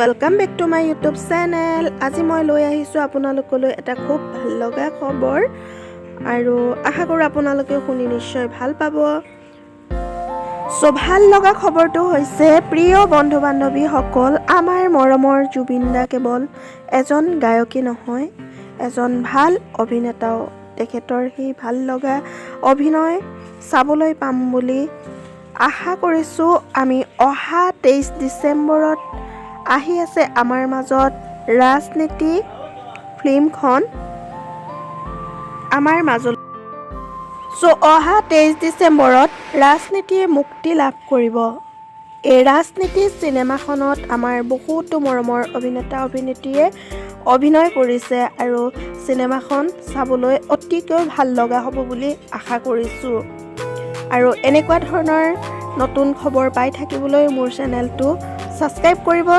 Welcome back to my YouTube channel. আজি মই লৈ আহিছোঁ আপোনালোকলৈ এটা খুব ভাল লগা খবৰ আৰু আশা কৰোঁ আপোনালোকে শুনি নিশ্চয় ভাল পাব। চ' ভাল লগা খবৰটো হৈছে, প্ৰিয় বন্ধু বান্ধৱীসকল, আমাৰ মৰমৰ জুবিন দা কেৱল এজন গায়কী নহয়, এজন ভাল অভিনেতাও। তেখেতৰ সেই ভাল লগা অভিনয় চাবলৈ পাম বুলি আশা কৰিছোঁ আমি। অহা 23 ডিচেম্বৰত আহি আছে আমাৰ মাজত ৰাজনীতি ফিল্মখন আমাৰ মাজলৈ। চ' অহা 23 ডিচেম্বৰত ৰাজনীতিয়ে মুক্তি লাভ কৰিব। এই ৰাজনীতি চিনেমাখনত আমাৰ বহুতো মৰমৰ অভিনেতা অভিনেত্ৰীয়ে অভিনয় কৰিছে আৰু চিনেমাখন চাবলৈ অতিকৈ ভাল লগা হ'ব বুলি আশা কৰিছোঁ। আৰু এনেকুৱা ধৰণৰ নতুন খবৰ পাই থাকিবলৈ মোৰ চেনেলটো ছাবস্ক্ৰাইব কৰিব।